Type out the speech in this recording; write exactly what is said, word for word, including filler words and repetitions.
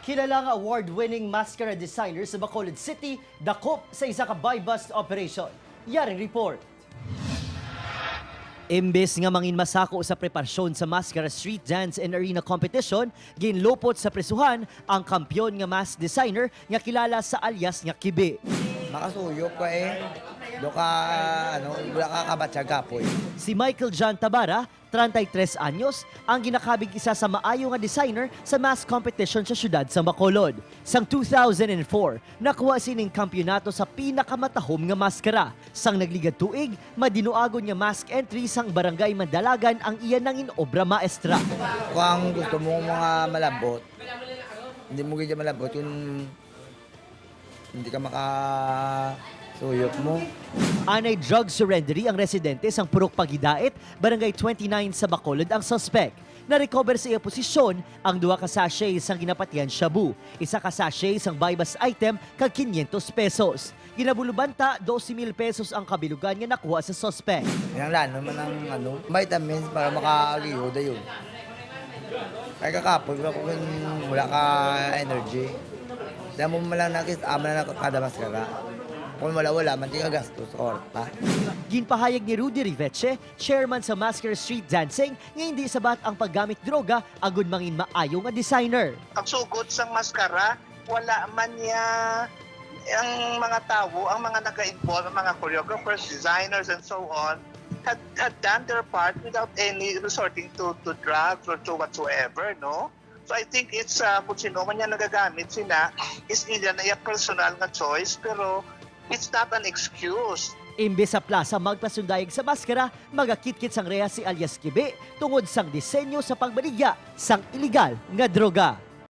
Kilala nga award-winning mascara designer sa Bacolod City dakop sa isa ka buy-bust operation. Yaring report. Imbes nga mangin masako sa preparasyon sa Mascara Street Dance and Arena Competition, ginlupot sa prisuhan ang kampiyon nga mask designer nga kilala sa alias nga Kibi. Makasuyop ka eh. Do ka, ano, wala ka kabatyag kapoy. Si Michael John Tabara, treinta y tres anyos, ang ginakabig isa sa maayo nga designer sa mask competition sa siyudad sang Bacolod. Sang two thousand and four, nakuha sining kampiyonato sa pinakamatahom nga maskara. Sang nagligad tuig, madinuagon nga mask entry sang Barangay Mandalagan ang iya nangin obra maestra. Kung gusto mo mga malabot, hindi mo gid malabot kung hindi ka makasuyop mo. Anay drug surrendery ang residente sang Purok Pagidait, Barangay twenty-nine sa Bacolod ang suspect. Na-recover sa iya posisyon ang duha ka sachet sang ginapatihan shabu, isa ka sachet sang buy-bust item kag quinientos pesos. Ginabulubanta, doce mil pesos ang kabilugan nga nakuha sa suspect. Kinahanglan naman ang ano, vitamins para makaliho dayon. Kay kakapoy, wala ko kung wala ka energy. Dahil mo man lang nakita, ama na kada maskara. Kung wala-wala, man di ka gastos sa kwarta. Ginpahayag ni Rudy Riveche, chairman sa Masker Street Dancing, nga hindi sabat ang paggamit droga agud mangin maayo nga designer. Ang sugod sang maskara, wala man niya ang mga tawo, ang mga nag-involve, ang mga choreographers, designers, and so on, had, had done their part without any resorting to, to drugs or to whatsoever, no? So I think it's, uh, kung sino man niya nagagamit sina, is ila na iya personal nga choice, pero it's not an excuse. Imbes sa plaza magpasundayag sa maskara, magakitkit sang rehas si alias Kibi tungod sang disenyo sa pagbaligya sang iligal nga droga.